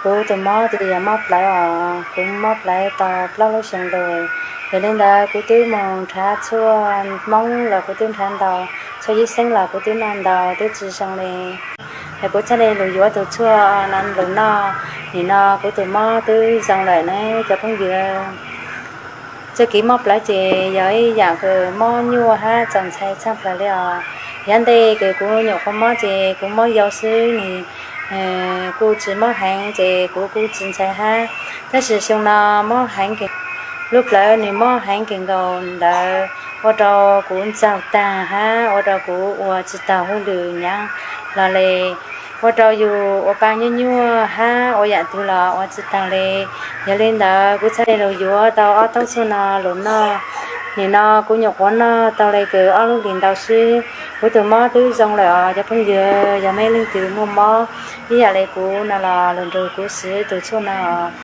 Kuv tus mob ces yog mob plawv os, kuv mob plawv tau plaub lub xyoo lawm. Yog li ntawd kuv twb mus nrhav tshuaj Hmoob los kuv twb nrhav ntau, tshuaj yib xeeb los kuv twb noj ntau twb tsis zoo li. Yog kuv txhaj le lug yuav tus tshuaj no lug noj, nim no kuv tus mob twb zoo lawm ne cov phooj ywg. Txoj kev mob plawv ces yog ib yaam kws mob nyuaj hab txaus ntshai tshaj plawg li os. Yav ntej kws kuv nyuam qhuav mob ces kuv mob yau xwb, nws kuj tsis mob heev ces kuv kuj tsis ntshai hab. Tab sis xyoo no mob heev, lub plawv nws mob heev kawg nkaus ntawd, ua rau kuv ntxaug taag hab ua rau kuv ua tsis taug hauj lwm nyaav los le, ua rau yus ua paa nyuaj nyuaj hab ua yaam twg los ua tsis taug le. Yog li ntawd kuv txhaj le lug yuav tau ob taub tshuaj no lug noj. Nim no kuv nyuam qhuav noj tau le kws ob lub hlis ntau xwb, kuv tus mob twb zoo lawm os cov phooj ywg. Yog mej leej twg muaj mob ib yam le kuv no los lug nrug kuv siv tus tshuaj no os.